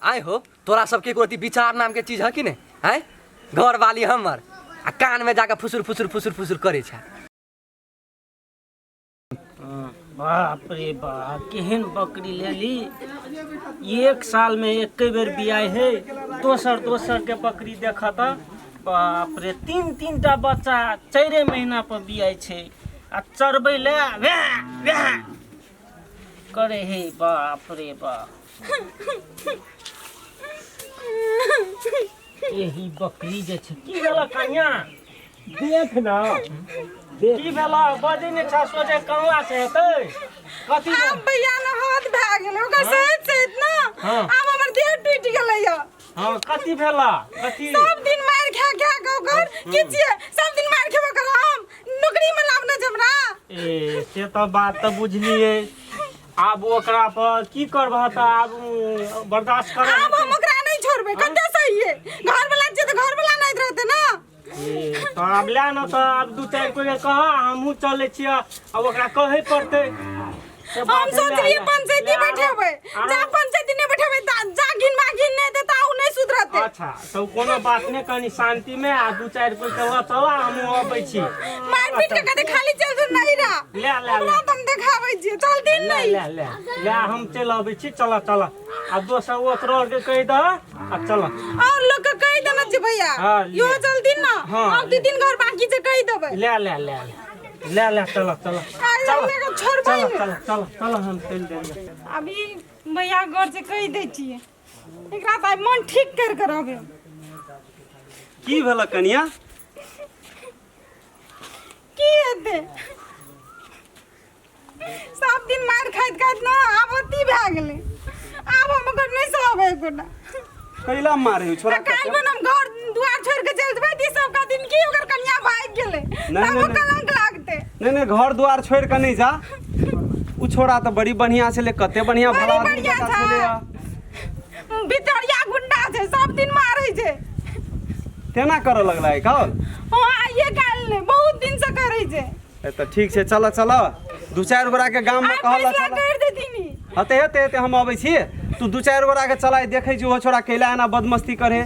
आय हो तोरा सबके एको रत्ती विचार नामके चीज है कि नहि आँय घरवाली हमर आ कानमे जाके फुसुर फुसुर फुसुर फुसुर करै छै बाप रे बाप केहन बकरी लेली एक साल में एके बेर बियाह है दोसर दोसर के बकरी देखत बाप रे तीन तीन टा बच्चा चारे महीना पर बियाह छै आ चरबै ले वैह वैह करे हे बाप रे बाप यही बकरी जे छै की भेल कन्या देख ना की भेल बजै नहि छ सोचे कौआ से हेतै कथी आब भैया न हाथ भए गेलै ओकर सहित सहित ना हाँ। आब हमर देह टूटि गेलै यऽ हँ कथी भेल कथी सब दिन मारि खा खा के ओकर की छियै सब दिन मारि खेबो कर हम नौकरी में लाभ नहि छै हमरा ए से तऽ बात तऽ बुझलियै आब ओकरा पर की करबह तऽ आब बर्दाश्त कर आब हम ओकरा नहि छोड़बै कते सही है घर वाला छियै तऽ घर वाला नहि रहतै ना तऽ आब लए ने तऽ आब दू चारि कोइ कह हमहूँ चलै छियै आ ओकरा कहै पड़तै से हम बात है, सोचलिए ले, पंचायती ले, बैठेबै आरो- जा पंचायती नहि बैठेबै ता जा घिन मा घिन नहि देता उ नहि सुधरतै अच्छा तऽ कोनो बात नहि कनी शान्तिमे आ दू चारि कोइ के लऽ चल हमहूँ अबै छी मार पीट के कते खाली चल जो नहीं रहा ले, ले, ले। हमरा तो हम देखाबै छियै चल दिन ले नहीं ले ले ले हम चलि अबै छी चल चल आ दोसर ओकरो आरके कहि दह आ चल और लोग के कहि देना छै भैया हाँ, ले। यो जल्दी ना हाँ, अब दू तीन घर बाकी छै कहि देबै ले ले ले ले ले ले चल चल आइ चल हम एगो छोड़बै चल नहि। चल चल चल हम चलि देलियै अभी भैया घर से कहि दै छियै एकरा तऽ आइ मन ठीक कर के रहबै की भेल कनिया की हेतै सब दिन मारि खाइत खाइत ने आब अथी भए गेलै आब हम ओकर नहि सहबै एकोटा कैला मारे हो छोरा आ काल्हि बन हम घर दुआर छोड़ि के चलि जेबै तऽ ई सब कहथिन कि ओकर कनिया भागि गेलै नहीं, तब ओ नहीं। कलंक लागतै नहीं नहीं घर द्वार छोड़ के नहीं जा उ छोरा तऽ बड़ी बढ़िया छलै कते बढ़िया बड़ी भला आदमी बढ़िया जकाँ छै। छलै भितरिया गुंडा छै सब दिन मारै छै तेना करऽ लगलै कल हँ आइए काल्हि नहि बहुत दिन से करै छै ए तऽ ठीक छै चल चल दू चारि गोरा के गाम में आइ कहल फैसला चल कर देथिन ई। हते हेते हेते हम अबै छी तू दू चारि गोरा के चलाइ देखै छी ओहो छोरा कैला एना बदमस्ती करे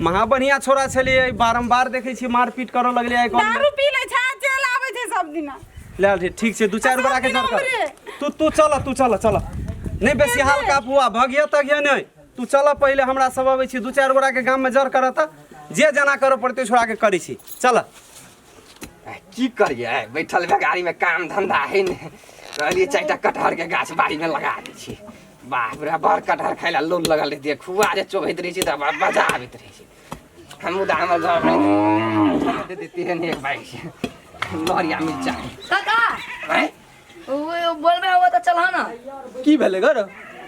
महा बढ़िया छोरा छलियै बारम्बार देखै छी मारपीट करऽ लगलै आइ काल्हि दारू पी लै छै आ चलि आबै छै सब दिना ले आल ठीक छै दू चारि गोरा के सब जर कर दिन तू तू चल तू चल चल नहि बेसी हाल का फुआ भगिया तगिया नहि तू चल पहिले हमरा सब अबै छी दू चारि गोरा के गाम में जर करत जे जेना करऽ पड़तै छोड़ा के करै छी चल की करियै बैठल बेगारी में काम धंधा है ने कहलियै चारिटा कटहर के गाछ बाड़ी में लगा दै छी बाप रे बड़ कटहर खाय ला लोल लगल रहै खुआ जे चोभैत रहै छी तऽ बड़ा मजा आबैत रहै छै हम मुदा हमर घर दे देती है एक बाइक से लहरिया मिर्चा काका आँय? वो बोलबे हुआ तो चल ना की भेलै गर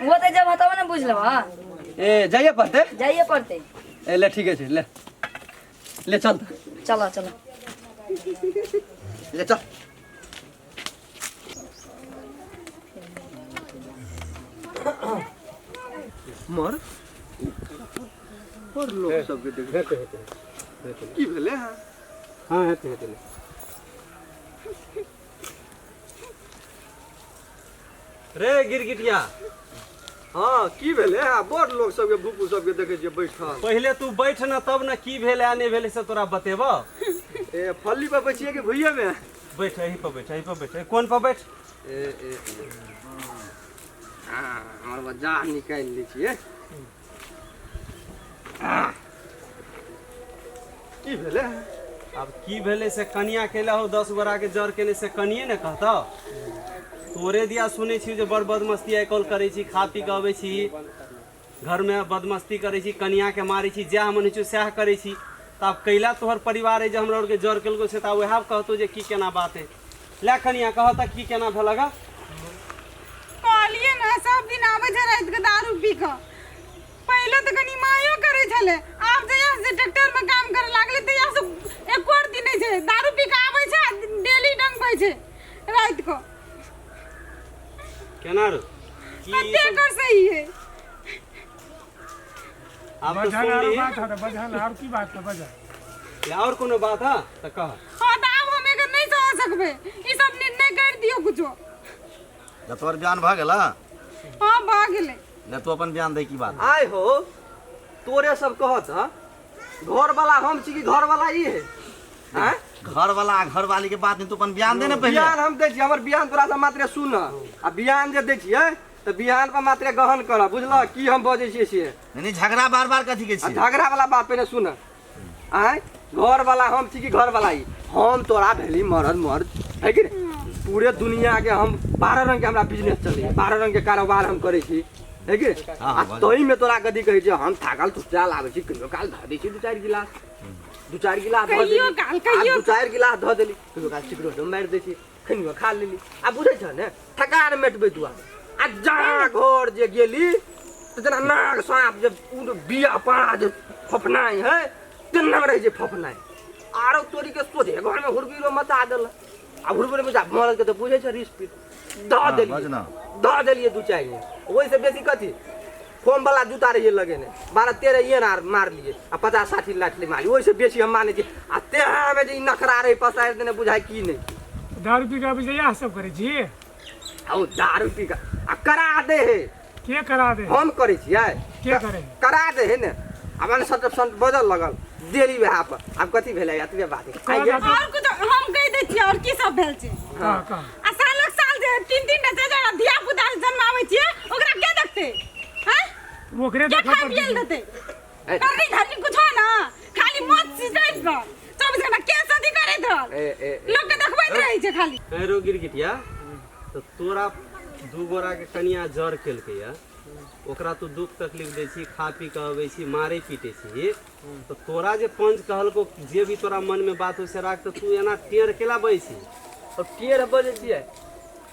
वो तो जब हतबा ना बुझ लेबा ए जाइए पड़तै जाइए पड़ते ए ले ठीके छै ले ले चल तऽ चलो चलो ले चल मर पर लोग सबके देख हेतै हेतै की भेलै हँ हँ हेतै हेतै रे गिरगिटिया हँ की भेलै हँ बड़ लोग सबके भूपू सबके देखै छियै बैठल पहिले तू बैठ न तब न की भेलै आ नहि भेलै से तोरा बतेबऽ ए फल्ली पर बैठिए कि भुइये मे बैठ एही पर बैठ एही पर बैठ एही कोन पर बैठ ए ए ए। हँ हमर बच्चा निकालि लै छियै की भेलै आब की भेलै से कनिया केला हो 10 गोरा के जर केने से कनिए ने कहतौ तोरे दिया सुनै छी जे बड़ बदमस्ती आइ काल्हि करै छी खा पी कऽ अबै छी घरमे बदमस्ती करै छी कनिया के मारै छी जएह मन होइ छौ सएह करै छी तऽ आब कैला तोहर परिवार अइ जे हमरा आरके जर केलको से तऽ आब उएह कहतौ जे की केना बात है ले कनिया कह तऽ की केना भेल गा कहलियै ने सब दिन आबै छै राति के दारू पी कऽ पहिले तऽ कनि मायो करै छलै आब जहिया से ट्रैक्टर में काम करे लागलै तहिया से एको दिन नहि छै दारू पी कऽ आबै छै आ डेली डंगबै छै राति कऽ केना रो की ई कते सब- कर सही है आब तऽ बझल सुन आरो ली बात है बझल आर की बात है बझल ले और कोनो बात है तऽ कह हाँ तऽ आब हम एकर नहि सह सकबै ई सब निर्णय कर दियौ कुछो जब तोहर बयान भऽ गेल हाँ भऽ गेलै ले तू अपन बयान दे की बात आय हो तोरे सब कहत ह घर वाला हम छी कि घर वाला ई है आँय? घर वाला आ घर वाली के बात नहीं, तू अपन बयान दे ने पहले। बियान हम दै छी, हमर बियान तोरा से मात्रे सुन, आ बियान जे दै छियै तऽ बियान पर मात्रे गहन कर, बुझल की हम बजै छियै से। नहीं नहीं, झगड़ा बार बार कथी के आ छी? झगड़ा वाला बात पहिने सुन। आँय, घर वाला हम छी कि घर वाला ई? हम तोरा भेली मरद मर्द है कि नहीं? पूरे दुनिया के हम 12 रंग के हमरा बिजनेस चलैया, 12 रंग के कारोबार हम करै छी, है कि नहीं? हाँ, आ बाजू। तही में तोरा कथी कहै छै, हम थाकल टुटाल आबै छी, कहियो काल धऽ दै छी दू चारि गिलास, दू चारि गिलास धऽ कहियो देली। काल, कहियो आ दू चारि गिलास धऽ देली, कहियो काल सिगरेटो मारि दै छी, खनियो खा लेली। आ बुझै छ ने, थकान मेटबै दुआरे। आ जहाँ घर जे गेली तऽ जेना नाग साँप जे उ बिया पाड़ा जे फफनाइ है तेना रहै छै फफनाइ। आरो तोरी के सोझे घर में हुरबिरो मचा देलक। आ हुरबिरो मचा मरद के तऽ बुझै छ रिस पीट दऽ हाँ, देलियै, बाज ना। दऽ देलियै दू चारि गो। ओहिसँ बेसी कथी, फोम वाला जूता रहियै लगेने, 12-13 येन आर मारलियै आ 50-60 लाख ले मारलियै, ओहिसँ बेसी हम मानै छी। आ तेहामे जे ई नखरा रहै पसारि देने, बुझाइ की नहि। दारू पी कऽ अबै छै, इएह सब करै छी? आ ओ दारू पी कऽ आ करा दे है। के करा दे? हम करै छियै। के करे? करा दे है ने। आब अन सट सट बजल लगल देली वएह पर। आब कथी भेलै, एतबे बात है। कह जा। और कुछ हम कहि दै छियै, और की सब भेल छै? कह कह। आ सालक साल जे तीन तीन टा चारि चारि धिया पुता जन्माबै छियै, ओकरा के देखतै? हैं? ओकरे के देखऽ खाय पियै लए पड़तै। देतै? करनी धरनी कुछो ना, खाली मौत सिंचाई पर 24 घंटा के सदी करैत रहल, ए, ए, ए। लोक के देखबैत रहै छै खाली। रो गिरगिटिया, तऽ तोरा दू गोरा के कनिया जर केलकैया, ओकरा तू दुख तकलीफ दै छी, खा पी कऽ अबै छी, मारै पीटै छी, तऽ तोरा जे पंच कहलको जे भी तोरा मन में बात हो से राख, तऽ तू एना टेढ़ केला बजै छी? अब टेढ़ बजै छियै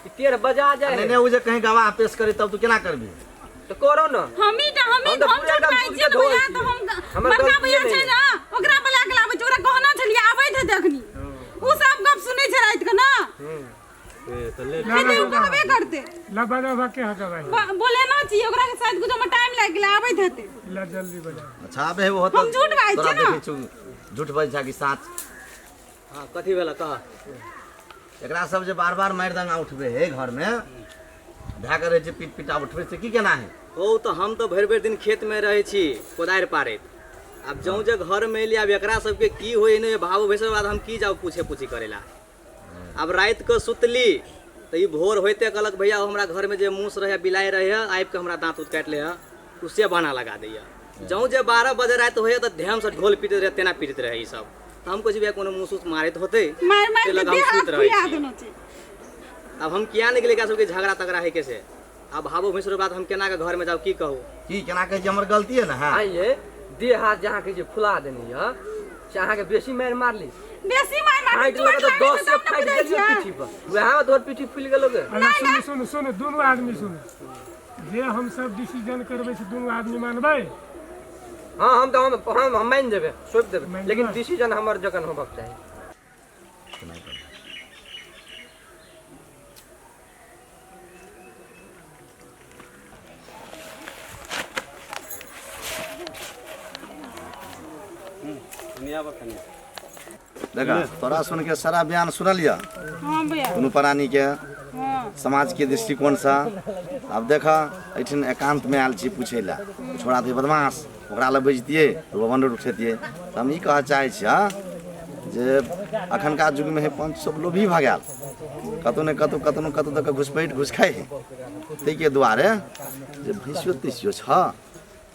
कि टेढ़ बजा जाए नहीं है? नहीं, उ जे कहीं गवाह पेश करे तब तू केना करबी? तऽ करो ने। हमही टा हमही हम तऽ हम पूरा छोट एकदम भाई दूध छियै के ने भैया, धोल तऽ हम छियै। हमर बड़का गलतिये भैया नहि छै है। ने, ओकरा बोला के लाबै छै, ओकरा कहना छलियै आबैत हेतै अखनी, उ सब गप सुनै छै राति के ना। ए, तऽ ले। ना, हेतै, ना, उ कहबे करतै। ला बजा बा के हकबाई। बोलेना छियै ओकरा के, शायद कुछ हमर टाइम लागि गेलै, आबैत हेतै। ला जल्दी बजा। अच्छा आबे है वो। हम झूठ बाजै तोरा छियै ना। देखै छौ झूठ बाजै छा कि साँच? हाँ, कथी भेल कह? एकरा सब जे बार बार मारि दंगा उठबे है घर में, भए के रहै छै पीट पीटा उठबे, से की केना है? ओ तऽ हम तऽ भरि भरि दिन खेत में रहै छी कोदारि पारैत। आब जौं जे घर में एली, आब एकरा सबके की होय नहि भाव भैंसक बाद हम की जाउ पूछे पूछी करेला। आब राति के सुतली तऽ ई भोर होइते कहलक भैया हमरा घर में जे मूस रहै बिलाइ रहै आबि के हमरा दाँत उत काटि लै है, उसे बहाना लगा दैया। जौं जे 12 बजे राति होइए तऽ ढेम से ढोल पीटैत रहै, तेना पीटैत रहै ई सब। तऽ हम कहै छी भैया कोनो मूस उस मारैत होतै, मारि मारि ताहि के लऽ कऽ हम देह हाथ सुति रहै फुला छी। देने छै। आब हम किया नहि गेलियै एकरा सबके झगड़ा तगड़ा होइ के से। आब भावो भैंसुर बात हम केना के घर में जाउ, की कहू? की केना कहै छी, हमर गलती है ने? हाँ आइए देह हाथ जहाँ कहै छै फुला देने यऽ, से अहाँके बेसी मारि मारली? बेसी मारि मारली, फाटि चोट लगत लागै 10 छै से तब ने फाटि बुझै गेलियौ छियै। पीठी पर, वएह में तोहर पीठी फुलि गेलौ गे। अच्छा सुनू सुनू सुनू, दुनू आदमी सुनू, जे हम सब डिसीजन करबै से दुनू आदमी मानबै? हाँ, हम तऽ हम मानि जेबै, सौंपि देबै, मानि लेकिन जेबै? डिसीजन हमर जखन होबक चाही। देखा तोरा सुन के सारा बयान सुनलिया। हाँ भैया। दुनू प्राणी के हाँ। समाज के दृष्टिकोण से आब देख, एहिठाम एकांत में आयल छी पूछे ला, छोड़ा थे बदमाश, ओकरा लग बजतियै तऽ बवंडर उठेतियै। तऽ हम ई कहऽ चाहै छियै जे अखनका युग में हे पंच सब लोभी भऽ गेल, कतौ ने कतौ कतौ ने कतौ दऽ कऽ घुसपैठ घुसखाइ है, ताहिके दुआरे जे भैंसियो तैसियो छ?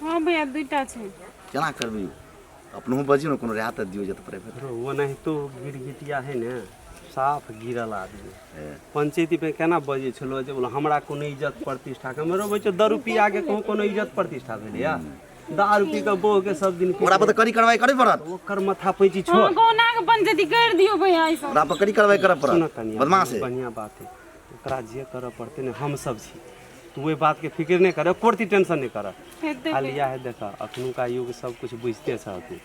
हाँ भैया, दुईटा छै। केना करबी? अपनहु बजियौ ने, कोनो रियायत दियौ जे तऽ प्राइवेट। ओनाहितो गिरगिटिया है ने, साफ गिरल आदमी। पंचायती पे केना बजै छलो जे बोलो हमरा कोनो इज्जत प्रतिष्ठा के मेरो बच्चो दारू पिया के कहूँ कोनो इज्जत प्रतिष्ठा भेलैया? दारू पी के बोह के सब दिन ओकरा पर तऽ कड़ी कार्रवाई करे पड़त। ओकर माथा पैची छोड़। हाँ, कहुना के पंचायती कर दियौ भैया ई सब। ओकरा पर कड़ी कार्रवाई करे सुन पड़त, कनिया, बदमाश है। बढ़िया बात है, ओकरा जे करऽ पड़तै ने हम सब छी, तू ओहि बात के फिक्र नहीं कर, कोरती टेंशन नहीं कर। हेतै। खाली इएह है, देख अखनुका युग सब कुछ बुझते छह तू,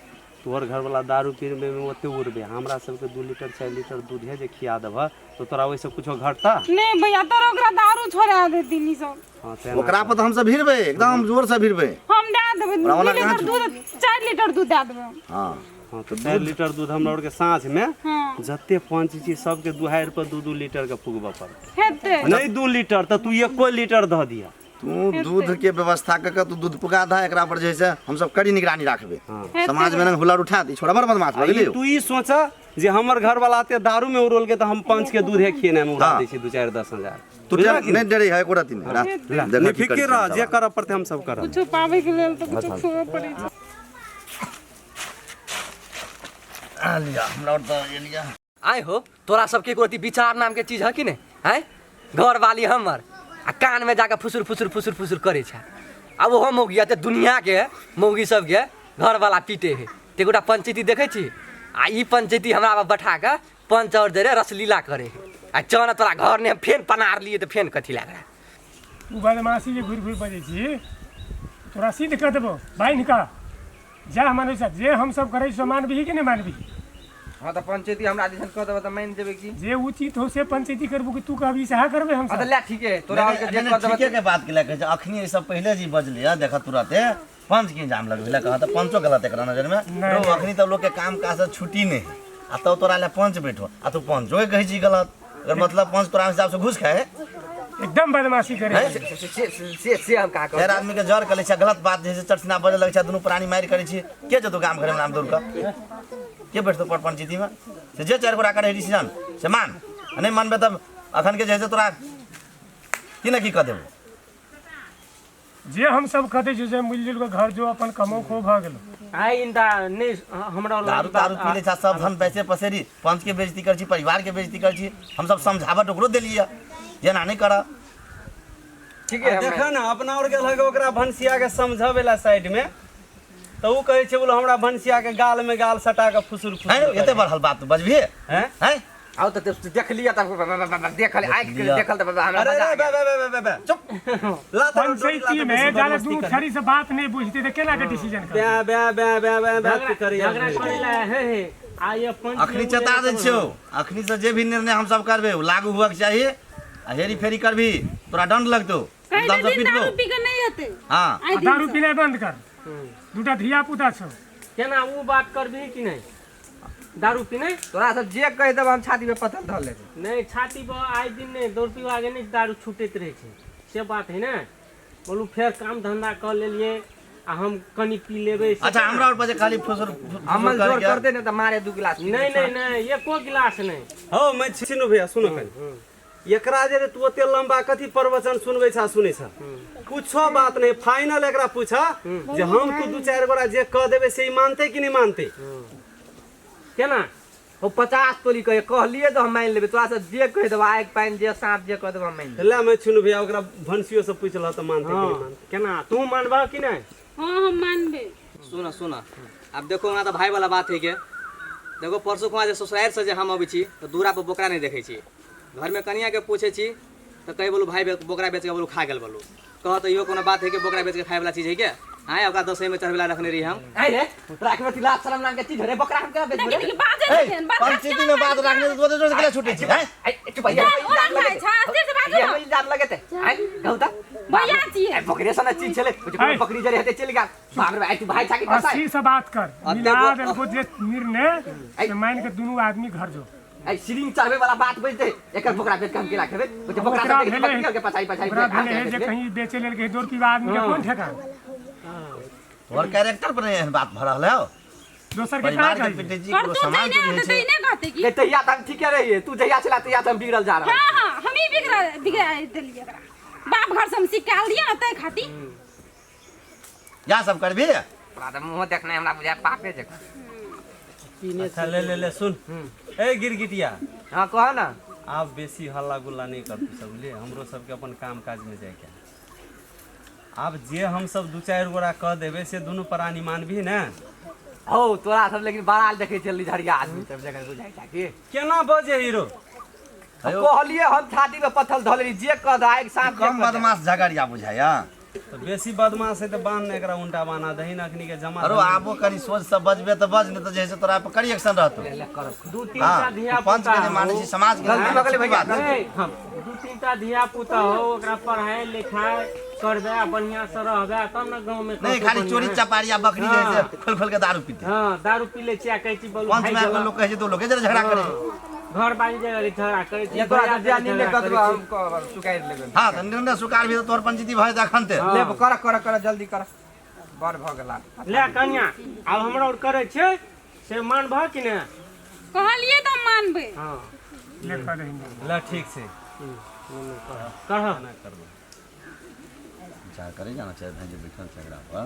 तोहर घरवाला दारू पीबे में ओते उड़बे, हमरा सबके 2 लीटर 4 लीटर दूधे जे खिया देबह तो तोरा ओहिसँ कुछो घटता नहीं भैया, तोरा ओकरा दारू छोड़ा देतीन ई सब। हाँ, तेना ओकरा पर तऽ हमसब भिड़बै, एकदम जोर से भिड़बै। हम दए देबै ओकरा ओना 2 लीटर कहाँ दूध, 4 लीटर दूध दए देबै। हाँ। हाँ, तो 4 लीटर दूध हमरा आरके साँझ में हाँ। जते पंच छी सबके दुहारि पर 2-2 लीटर के फुकबऽ पड़तै। हेतै। नहीं 2 लीटर तऽ तू 1 लीटर धऽ दिया। तू दूध के व्यवस्था कऽ के तू दूध पुगा दह एकरा पर जे है से हमसब कड़ी निगरानी राखबै समाज में हुलर उठा ई छोड़ा बड़ बदमाश भऽ गेलै तू ई सोच जे हमर घर वाला एते दारू में उड़ोल के तऽ हम पंच के दूधे खिएने में उड़ा हाँ। दै छी दू चारि 10,000 तू नहीं डरे है एको रति नहीं देखऽ नहीं की करै फिक्र छी रह हमसब। जे करऽ पड़तै हम सब करब कुछो पाबै के लेल तऽ कुछो खोअ पड़ै छै आ लिअ हमरा और तऽ एलिया आय हो तोरा सबके एको रति विचार नामके चीज है कि नहि आँय घरवाली हमर आ कानमे जाके फुसुर फुसुर फुसुर फुसुर करै छै आ ओहो मौगी तऽ दुनियाके मौगी सबके घरवाला पीटे है तऽ एगोटा पंचैती देखै छी आ ई पंचैती हमरा बैठा कऽ पंच और दे रसलीला करे है आ चल तोरा घर ने हम फेन पनार लिए तऽ फेन कथी लए तू बदमाशी जे घुरि घुरि बजै छी तोरा सिद्ध कऽ देबो बान्हि कऽ जा मानै छै जे हमसब करै छी मानबही कि नहि मानबही हाँ तऽ पंचैती हमरा दिसन कऽ देबऽ तऽ मानि जेबै की जे उचित हो से पंचैती करबो कि तू कहबी सएह करबै हाँ तऽ हमसब ले ठीके है तोरा और के जे कऽ देबऽ ठीके के बात के लए कहै छै अखनी ई सब पहिले जे बजलै हँ देखऽ तुरते पंच के जाम लगबै लए कहऽ तऽ पंचो गलत एकरा नजर में नहि, रौ अखनी तऽ लोक के काम काज से छुट्टी नहि है आ तब तोरा लए पंच बैठो आ तू पंचो के कहै छी गलत एकर मतलब पंच तोरा हिसाब से घूस खाए है एकदम बदमाशी करे हैं? से से से से हम कहाँ चारि कहब आदमी के जर करै छै गलत बात जे छै चटसिना बजऽ लगै छै दुनू प्राणी मारि करै छी के जेतौ गाम घरमे नाम दौड़ कऽ के बैठतौ पर पंचायतीमे से जे चारि गोटा करै डिसीजन से मान आ नहि मानबै तब अखन के जे छै तोरा की ने की कऽ देबौ जे हमसब कहै छियै से मिलजुल कऽ घर जो अपन कमो खो भऽ गेलो आइ इंदा नहि हमरा दारू तारू पी लै छै सब धन पैसे पसेरी पंच के बेइज्जती करै छी परिवार के बेइज्जती करै छी हमसब समझावट ओकरो देलियै जे एना नहि करऽ ठीके है देखऽ ने अपना और गेल हके ओकरा भनसिया के समझावे ला साइड में तऽ ऊ कहै छै बोलो हमरा भनसिया के गाल में गाल सटा के फुसुर हैं फुसुर एते बढ़ल बात तू बजबिहे हैं हैं आउ तऽ देख लिअ तब देखल आँखि के देखल तऽ हमरा अरे मजा अरे आ बे गेल। बे बे बे बे चुप ला तऽ डोरी ला पंचायती तऽ में बेसी जाले बदमाशी दुनू करे। छड़ी से बात नहीं बुझते तऽ केना के डिसीजन करबै बे बे बे बे बे बे तू करे झगड़ा करे ला हे हे आ ये पंच अखनी चेता दै छियौ अखनी से जे भी निर्णय हमसब करबै ओ लागू हुअके चाही आ हेरी फेरी करबही तोरा दंड लगतौ कहि एकदम से दिन पिटबौ दारू पी कऽ नहि हेतै हाँ आइ आ दारू दिनसँ पीनाइ बंद कर दूटा धिया पुता छौ केना ऊ बात करबिही कि नहि दारू पीने तोरा सब जे कहि देब हम छाती पे पत्थर धऽ लेबै नहि छाती पर आइ दिन नहि दौड़ पीवा के नहि दारू छूटैत रहै छै से बात है ने बोलू फेर काम धंधा कऽ लेलियै आ हम कनि पी लेबै से अच्छा केना? हमरा और पर जे खाली फुसुर फुसुर अमल जोर करके करते ने तऽ मारे दू गिलास पी नहि नहि नहि एको गिलास नहि हौ मैं छिनु भैया सुनो कनि एकरा जे तू ओते लंबा कथी प्रवचन सुनबै छा सुनै छा कुछो बात नहीं फाइनल एकरा पूछा जे हम तू दू चारि गोरा जे कह देबै से ई मानतै कि नहीं मानतै केना हो 50 तोली कहे कहलिए तऽ हम मानि लेबै तोरा से जे कहि देबो आगि पानि जे साँप जे कह देबो हम मानि लेबै ले मैं छुनु भैया ओकरा भनसियो से पूछ लह तऽ मानतै कि नहीं हँ मानतै केना तू मानबह कि नहि हँ हम मानबै सुन सुन आब देखो हमरा तऽ भाई वाला बात है के देखो परसू खुआ जे ससुरारि से जे हम अबै छी तऽ दूरा पर बोकरा नहि देखै छी घरमे कनियाके पूछै छी तऽ कहै बोलू भाई बोकरा बेच के बोलू खा गेल बोलू कह तऽ इहो कोनो बात है कि बोकरा बेच के खाए वाला चीज है के आँय ओकरा दसैँ में चढ़बै ला रखने रही हम आइ रे राखबै अथी लाज शरम नाम के चीज रे बकरा हम केना बेचबै देखी रे देखी बाजै ए, छथिन बदमाश पंचायती में बात राखने से तोरे जोर से केला छूटे छी हैं आइ चुप ये ओना खाइ छै अस्थिर से बाजू ये ने इल्जाम लगेते आइ कहू तऽ भैया छियै आइ बकरे सन चीज छलै आइ। बकरी जरे हेतै चलि गेल बाप रे आइ तू भाई छा कि कसाई अस्सी से बात कर अते मिला देलको जे निर्णय से मान के दुनू आदमी घर जो आई सिरिंग चढ़बे वाला बात बजते एकर बोकरा बेच के हम केला खेबै ओ जे बोकरा ओकरा सब भेलै बकरी के पछाई पछाई ओकरा भेलै हे जे कहीं बेचे लेल के दौड़ पीवा आदमी के कोन ठेकान तोहर कैरेक्टर पर एहन बात भऽ रहल है दोसर के का परिवार के कहिए पिटे छी कोनो करतौ सामान तै चोरी ने होइ तऽ छै तै ने कहतै की नहीं तहिया तऽ हम ठीके रहिए तू जहिया छला तहिया तऽ हम बिगड़ल जा रहल हाँ हाँ हम ही बिगड़ा बिगड़ा देलियै एकरा बाप घर से हम सिखाल दियै ने तै खातिर या सब करबी तोरा तऽ मुँह देखने हमरा बुझाय पापे जकाँ अच्छा ले ले ले सुन ए गिरगिटिया हाँ कह ना आब बेसी हल्ला गुल्ला नहीं कर तू सब बुझलिए हमरो सबके अपन काम काज में जाइके है। आब जे हम सब दू चारि गोरा कह देबै से दुनू प्राणी मानबी ने हौ तोरा सब लेकिन बड़ा देखै छली झरिया आदमी सब जगह बुझाइ छै की केना बजे हीरो कहलिए हम छाती में पत्थर धऽ लेली जे कह दे आगि साँप कम बदमाश झगड़िया बुझाया तऽ बेसी बदमाश है तऽ बान्ह ने एकरा उल्टा बान्हा दही ने अखनी के जमा अरे आबो कनी सोच से बजबे तऽ बज नहीं तऽ जे है से तोरा पर कड़ी एक्शन रहतो दू तीन टा हाँ धिया पंच पुता के नहि मानै छी समाज के गलती भऽ गेलै भैया। नहीं हम दू तीन टा धिया पुता हो ओकरा पढ़ाई लिखाई करबे बढ़िया से रहबे तब ने गाँव में नहीं कतौ खाली बढ़िया चोरी है। चपारी आ बकरी जे है से खोल खोल के दारू पीते हाँ दारू पी ले छियै आ कहै छी बोलू पंच भागि में गेलऽ। लोग कहै छै तो लोग के जरा झगड़ा करे हाँ, घर बारी जे झगड़ा करै छी ये तोरा भैया जे निर्णय झगड़ा कर करै देबो छी। हम सुकारि लेबै। हां त निर्णय सुकार भी तोर पंचायती भए अखन ते ले कर कर कर जल्दी कर बड़ भऽ गेला। ले कन्या आब हमरा और करै छै से मानबह कि ने? कहलिए तऽ मानबै। हां ले कर दही। ल ठीक छै कह करबै विचार करे जाना चाहे भाई जे बैठल छै एकरा पर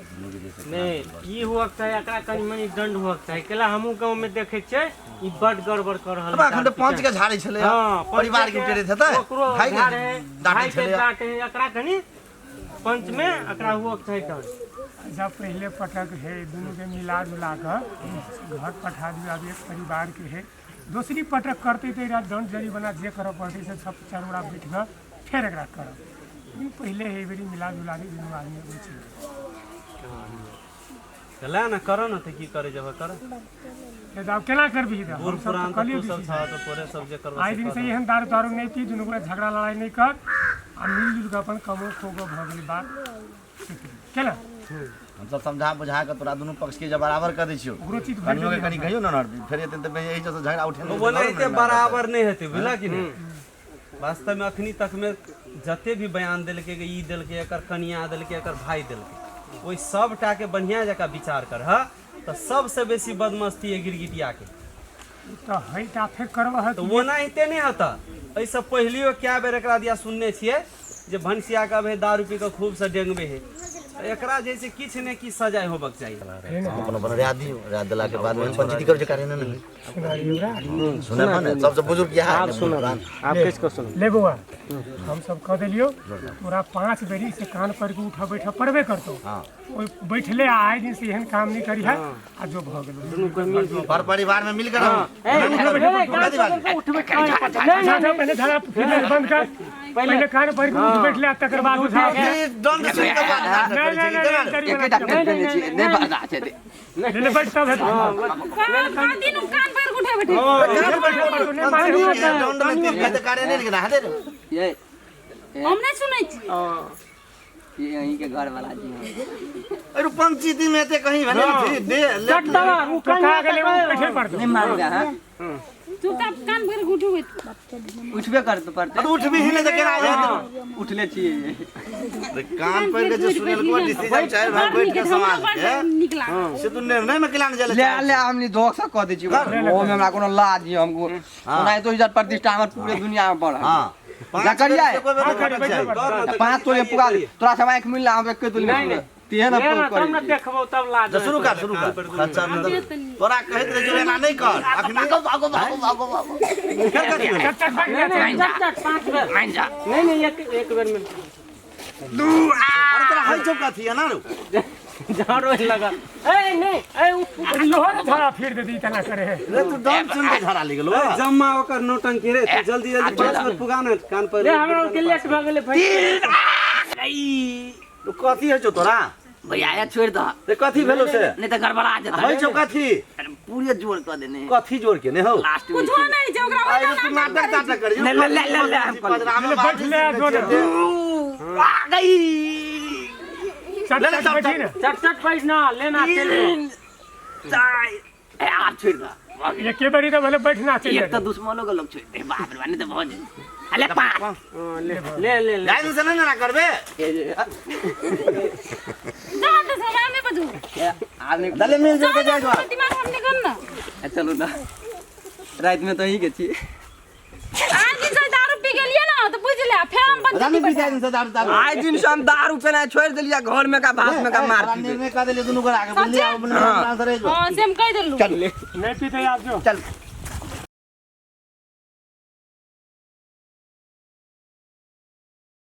दुनू के जैसे नहीं ई हुअक चाही एकरा कनि मनि दंड हुअक चाही केला हमहूँ गाँव में देखै छियै ई बड गड़बड़ कर रहल अखन तऽ पंच के झाड़ै छलै हाँ परिवार के उठेरे हेतै ओकरो भाई के झाड़े डाँटै भाई के छलै डाँटे एकरा कनि पंच में एकरा हुअक चाही दंड। जब पहले पटक है दुनू के मिला जुला कऽ घर पठा दियौ। आब एक परिवार के है दोसरी पटक करतै तऽ एकरा दंड जरिमाना जे करऽ पड़तै से सब चारू गोरा बैठ कऽ फेर एकरा करब। लेकिन पहिले है बेरी मिला जुला के दुनू आदमी अबै छै। तऽ ले ने कर ने तऽ की करै जेबह कर। तऽ आब केना करबिही तऽ बूढ़ हमसब तऽ पुरान तऽ कहलियौ तू सब कि छह तऽ तोरे सब जे करबह आइ से दिन से कर। एहन दारू तारू नहि पी, दुनू गोरा झगड़ा लड़ाइ नहि कर आ मिलजुल कऽ अपन कमो खोगो भऽ गेलै बात केना। हमसब समझा बुझा कऽ तोरा दुनू पक्ष के जे बराबर कऽ दै छियौ। ओकरो चित भरि कनियो के देलियै कनि हम। कहियौ ने फेर एतै तऽ एहि से झगड़ा उठे ओनाहिते बराबर नहि हेतै बुझलह कि नहि। वास्तव में अखनी तक में जते भी बयान देलकै कि ई देलकै एकर कनिया देलकै एकर भाई देलकै ओहि सबटा के बढ़िया जकाँ विचार करह तऽ सबसे बेसी बदमस्ती है गिरगिटिया के। तऽ है तऽ फेर करबह तऽ ओनाहिते नहि हेतऽ। एहिसँ पहिलियो कए बेर एकरा दिया सुनने छियै जे भनसिया के अबे दारू पी कऽ खूब से डेंगबे है। एकरा जे छै किछु ने किछु सजाय होबक चाही। अपन अपन राय दियौ राय देला के बाद में पंचायती करू जे कार्य नहि सुनै ने सबसे बुजुर्ग इएह है ने। आब किस को सुन ले बौआ हम सब कह देलियौ तोरा 5 बेरी से कान पर के उठा बैठा पड़बे करतौ। ओहि बैठले आ आइ दिन से एहन काम नहीं करी है आ जो भऽ गेलो पर परिवार में मिलकर रहू। अच्छा पहले धारा फिर बंद कर पहले कान पर के उठ बैठले तकर बाद उठा दंड सुनि कऽ बाद नहीं नहीं नहीं एकेटा फेर देने छियै नहि बर्दाश्त हेतै। ले ले बैठ तब हेतै। कान दिन कान पर उठे बैठे दंड में तीर के कार्य नहीं लेकिन हाथे ये हम नहीं सुनै छी। ये अहीं के घर वाला जी हम अरे पंचायती में एते कहीं भेलै ने दे ले तो का गेलै ओ बैठे पड़तौ। नहीं मानबै अहाँ चुपचाप कान पर उठू बैठ उठबे करतै पड़तै। अरे उठबी ही नहीं तऽ केना हेतै। उठले छियै कान पर के जे सुनेलको डिसीजन चारि भाई बैठ के समाज के नीक लागल से तू निर्णय में केला ने जले ले ले हमनी दोख से कह दै छी ओमे हमरा कोनो लाज नहीं हमको ओनाहितो इज्जत प्रतिष्ठा हमर पूरे दुनिया में बढ़ल। हां जकरिया कर 5 तोले पुगा तोरा सब आँख मिलला हम एक तोले नहीं तेहन ले ना अपन तब ना करै देखबो तब लाज शुरू कर शुरू कर खर्चा तोरा कहैत रहे जे एना नहीं कर अखनी भागो भागो भागो भागो फेर कथी भेलै? चट चट भागि नहीं जा। नहीं चट चट 5 बेर मान जा नहीं नहीं एक एक बेर में अरे तोरा हइ छौ कथी एना रौ झाड़ो लगा ए नहीं ए इहो ने धारा फिर दे दी तना करे है। रे तू दम सुन के झाड़ा ले गेलो जम्मा ओकर नौटंकी रे तू जल्दी जल्दी 5 बेर पुगा ने कान पर ले हमरा के लेट भऽ गेलै भाई। तू कथी हइ छौ तोरा भैया छोड़ दह रे कथी भेलो से नहीं तऽ गड़बड़ा जेतै। हइ छौ कथी पूरे जोर कऽ देने कथी जोर के ने हौ लास्ट में कुछो नहीं छै ओकरा अरे तू नाटक ताटक करी ले, ले, ले, ले, ले, हम कर ले बैठ ले आ जो ने। आ गई चट चट बैठी ने चट चट बैठ ना लेना चल चाय ए आब छोड़ दह एके बेरी तऽ भले बैठना चाहिए। एक तऽ दुश्मनो के लोग छोड़ दे बाप रे नहीं तऽ भऽ जेतै। अले 5 ले ले ले ले जाय से नहीं ना करबे जा तो समय में बजू आब नहीं दले मिल जुल के जाय जो दिमाग हम निकल ना। चलू ना राति में तो ही के छी आज दिन से दारू पी गेलिए ना तो बुझ ले फेर हम रानी पंचायती पी जाय से दारू दारू आइ दिन से हम दारू पेना छोड़ देलियै घर में का भात में का मार पीबे। निर्णय कर देलियै दुनू गोरा के बुझलियै अपने अपना से रहि जो हां से हम कह देलु नहीं पीते आब जो चल